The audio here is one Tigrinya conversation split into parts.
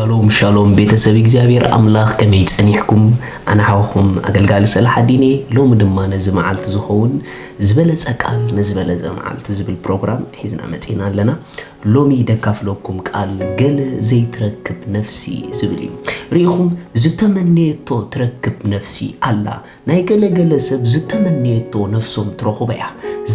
ሻሎም ሻሎም ቤተሰብ እግዚኣብሔር ኣምላኽ፣ ከመይ ጸኒሕኩም? ኣነ ሓውኹም ኣገልጋሊ ሰላሓዲን እየ። ሎሚ ድማ ነዚ መዓልቲ ዝኸውን ዝበለጸ ቃል ንዝበለጸ መዓልቲ ዝብል ፕሮግራም ሒዝና መጺና ኣለና። ሎሚ ደካፍለኩም ቃል ገለ ዘይትረክብ ነፍሲ ዝብል እዩ። ርኢኹም፣ ዝተመነየቶ ትረክብ ነፍሲ ኣላ። ናይ ገለ ገለ ሰብ ዝተመነየቶ ነፍሶም ትረኽቦ እያ።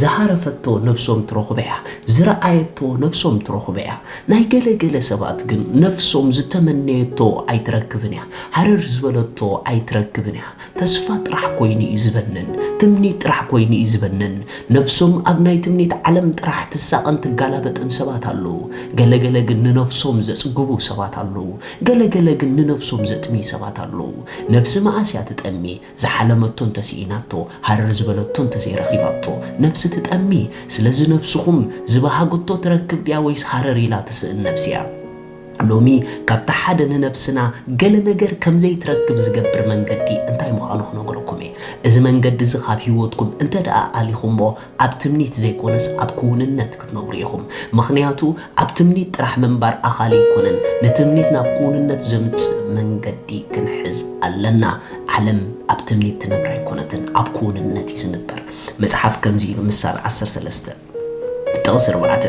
ዝሃረፈቶ ነፍሶም ትረኽቦ እያ። ዝረኣየቶ ነፍሶም ትረኽቦ እያ። ናይ ገለ ገለ ሰባት ግን ነፍሶም ዝተመነየቶ ኣይትረክብን እያ። ሃረር ዝበለቶ ኣይትረክብን እያ። ተስፋ ጥራሕ ኮይኑ እዩ ዝበንን። ትምኒት ጥራሕ ኮይኑ እዩ ዝበንን። ነፍሶም ኣብ ናይ ትምኒት ዓለም ጥራሕ ትሳቐን ትጋላበጥን ሰባት ኣለዉ። ገለ ገለ ግን ንነፍሶም ዘጽግቡ ሰባት ኣለዉ። ገለ ገለ ግን ንነፍሶም ዘጥምዩ ሰባት ኣለዉ። ነፍሲ መኣስ እያ ትጠሚ? ዝሓለመቶ እንተስኢናቶ፣ ሃረር ዝበለቶ እንተዘይረኺባቶ፣ ነፍሲ ትጠሚ። ስለዚ ነፍስኹም ዝበሃገቶ ትረክብ ድያ ወይስ ሃረር ኢላ ትስእን ነፍሲ እያ? ሎሚ ካብቲ ሓደ ንነፍስና ገለ ነገር ከም ዘይትረክብ ዝገብር መንገዲ እንታይ ምዃኑ ክነግረኩም እየ። እዚ መንገዲ እዚ ካብ ህይወትኩም እንተ ደኣ ኣሊኹሞ፣ ኣብ ትምኒት ዘይኮነስ ኣብ ክውንነት ክትነብሩ ኢኹም። ምኽንያቱ ኣብ ትምኒት ጥራሕ ምንባር ኣኻሊ ኣይኮነን። ንትምኒት ናብ ክውንነት ዘምጽእ መንገዲ ክንሕዝ ኣለና። ዓለም ኣብ ትምኒት ትነብር ኣይኮነትን፣ ኣብ ክውንነት እዩ ዝንበር። መጽሓፍ ከምዚ ኢሉ፣ ምሳሌ ዓሰርተ ሰለስተ ጥቕሲ ኣርባዕተ፣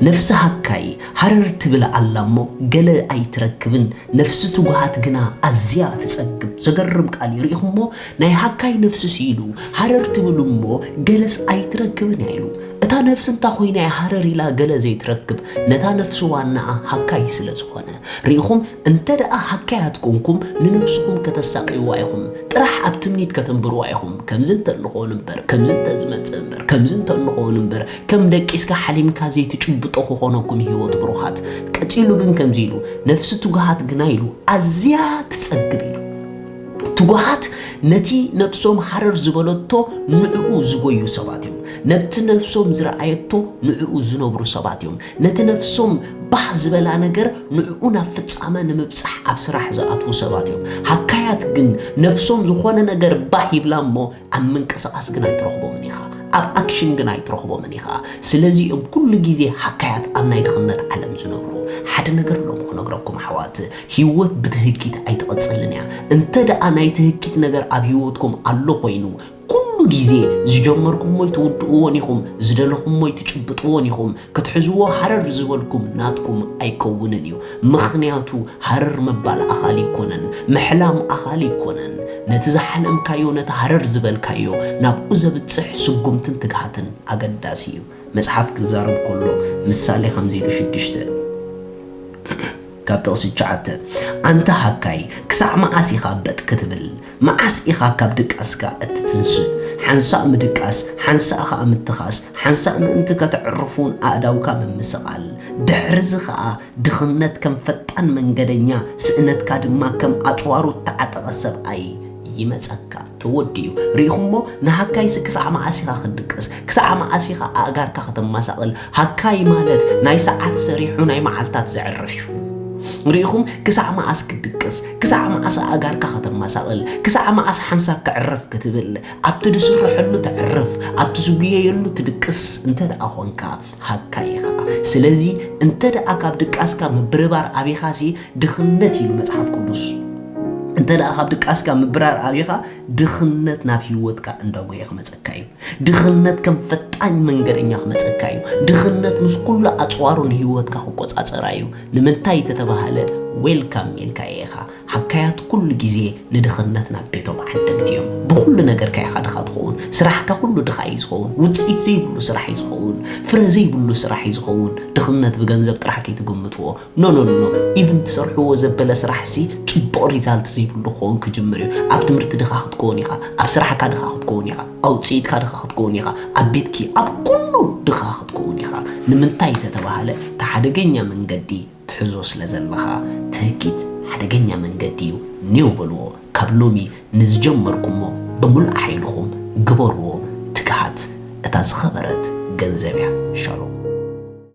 ነፍሲ ሃካይ ሃረር ትብል ኣላ እሞ ገለ ኣይትረክብን፣ ነፍሲ ትጉሃት ግና ኣዝያ ትጸግብ። ዘገርም ቃል እዩ። ርኢኹሞ? ናይ ሃካይ ነፍሲ ስኢሉ ሃረር ትብል እሞ ገለስ ኣይትረክብን እያ ኢሉ። እታ ነፍሲ እንታ ኮይና እያ ሃረር ኢላ ገለ ዘይትረክብ፣ ነታ ነፍሲ ዋናኣ ሃካይ ስለ ዝኾነ። ርኢኹም? እንተ ደኣ ሃካያት ኮንኩም ንነፍስኹም ከተሳቅይዋ ኢኹም። ጥራሕ ኣብ ትምኒት ከተንብርዋ ኢኹም። ከምዚ እንተ እንኸውን እምበር፣ ከምዚ እንተ ዝመጽእ እምበር፣ ከምዚ እንተ እንኸውን እምበር፣ ከም ደቂስካ ሓሊምካ ዘይትጭብጦ ክኾነኩም ህይወት ብሩኻት። ቀጺሉ ግን ከምዚ ኢሉ፣ ነፍሲ ትጉሃት ግና ኢሉ፣ ኣዝያ ትጸግብ ኢሉ። ትጉሃት ነቲ ነፍሶም ሃረር ዝበለቶ ንዕኡ ዝጎዩ ሰባት እዮም። ነቲ ነፍሶም ዝረኣየቶ ንዕኡ ዝነብሩ ሰባት እዮም። ነቲ ነፍሶም ባህ ዝበላ ነገር ንዕኡ ናብ ፍጻመ ንምብጻሕ ኣብ ስራሕ ዝኣትዉ ሰባት እዮም። ሃካያት ግን ነፍሶም ዝኾነ ነገር ባህ ይብላ እሞ ኣብ ምንቅስቓስ ግን ኣይትረኽቦምን ኢኻ። ኣብ ኣክሽን ግን ኣይትረኽቦምን ኢኻ። ስለዚ እዮም ኩሉ ግዜ ሃካያት ኣብ ናይ ድኽነት ዓለም ዝነብሩ። ሓደ ነገር ሎም ክነግረኩም ኣሕዋት፣ ህይወት ብትህኪት ኣይትቕጽልን እያ። እንተ ደኣ ናይ ትህኪት ነገር ኣብ ህይወትኩም ኣሎ ኮይኑ፣ ኩሉ ግዜ ዝጀመርኩሞይ ትውድእዎን ኢኹም፣ ዝደለኹሞይ ትጭብጥዎን ኢኹም፣ ክትሕዝዎ ሃረር ዝበልኩም ናትኩም ኣይከውንን እዩ። ምኽንያቱ ሃረር ምባል ኣኻሊ ኣይኮነን፣ ምሕላም ኣኻሊ ኣይኮነን። ነቲ ዝሓለምካዮ፣ ነቲ ሃረር ዝበልካዮ ናብኡ ዘብጽሕ ስጉምትን ትግሃትን ኣገዳሲ እዩ። መጽሓፍ ክዛረብ ከሎ ምሳሌ ከምዚ ኢሉ ሽዱሽተ ካብ ጥቕሲ ትሽዓተ፣ ኣንታ ሃካይ፣ ክሳዕ መዓስ ኢኻ በጥ ክትብል? መዓስ ኢኻ ካብ ድቃስካ እትትንስእ? ሓንሳእ ምድቃስ፣ ሓንሳእ ኸኣ ምትኻስ፣ ሓንሳእ ምእንቲ ከተዕርፉን ኣእዳውካ ምምስቓል። ድሕርዚ ኸኣ ድኽነት ከም ፈጣን መንገደኛ፣ ስእነትካ ድማ ከም ኣጽዋሩ እተዓጠቐ ሰብኣይ ይመጸካ። ተወዲኡ። ርኢኹሞ? ንሃካይሲ ክሳዕ መዓስ ኢኻ ክትድቅስ? ክሳዕ መዓስ ኢኻ ኣእጋርካ ከተማሳቕል? ሃካይ ማለት ናይ ሰዓት ሰሪሑ ናይ መዓልታት ዘዕርፍ እዩ። ርኢኹም? ክሳዕ መዓስ ክትድቅስ? ክሳዕ መዓስ ኣእጋርካ ከተማሳቕል? ክሳዕ መዓስ ሓንሳብ ከዕርፍ ክትብል? ኣብቲ ዝስርሐሉ ተዕርፍ፣ ኣብቲ ዝጉየየሉ ትድቅስ እንተ ደኣ ኾንካ፣ ሃካይ ኢኻ። ስለዚ እንተ ደኣ ካብ ድቃስካ ምብርባር ኣቢኻሲ ድኽነት ኢሉ መጽሓፍ ቅዱስ። እንተ ደኣ ካብ ድቃስካ ምብራር ኣቢኻ፣ ድኽነት ናብ ህይወትካ እንዳጎየ ክመጸካ እዩ። ድኽነት ከም ፈጣን መንገደኛ ክመጸካ እዩ። ድኽነት ምስ ኩሉ ኣጽዋሩ ንህይወትካ ክቆጻጸራ እዩ። ንምንታይ ተተባሃለ፣ ዌልካም ኢልካዮ ኢኻ። ሃካያት ኩሉ ግዜ ንድኽነት ናብ ቤቶም ዓደግቲ እዮም። ብኹሉ ነገርካ ኢኻ ድኻ ትኸውን። ስራሕካ ኩሉ ድኻ እዩ ዝኸውን። ውጽኢት ዘይብሉ ስራሕ እዩ ዝኸውን። ፍረ ዘይብሉ ስራሕ እዩ ዝኸውን። ድኽነት ብገንዘብ ጥራሕ ከይትግምትዎ። ኖ፣ ኖ፣ ኖ፣ ኖ። ኢቭን ትሰርሕዎ ዘበለ ስራሕሲ ጽቡቕ ሪዛልት ዘይብሉ ክኸውን ክጅምር እዩ። ኣብ ትምህርቲ ድኻ ክትከውን ኢኻ። ኣብ ስራሕካ ድኻ ክትከውን ኢኻ። ኣብ ውጽኢትካ ድኻ ክትከውን ኢኻ። ኣብ ቤትኪ፣ ኣብ ኩሉ ድኻ ክትከውን ኢኻ። ንምንታይ ተተባሃለ፣ እቲ ሓደገኛ መንገዲ ትሕዞ ስለ ዘለኻ፣ ትህኪት ሓደገኛ መንገዲ እዩ። ኔው በልዎ። ካብ ሎሚ ንዝጀመርኩሞ ብምሉእ ሓይልኹም ግበርዎ። ትግሃት እታ ዝኸበረት ገንዘብ እያ። ሻሎም።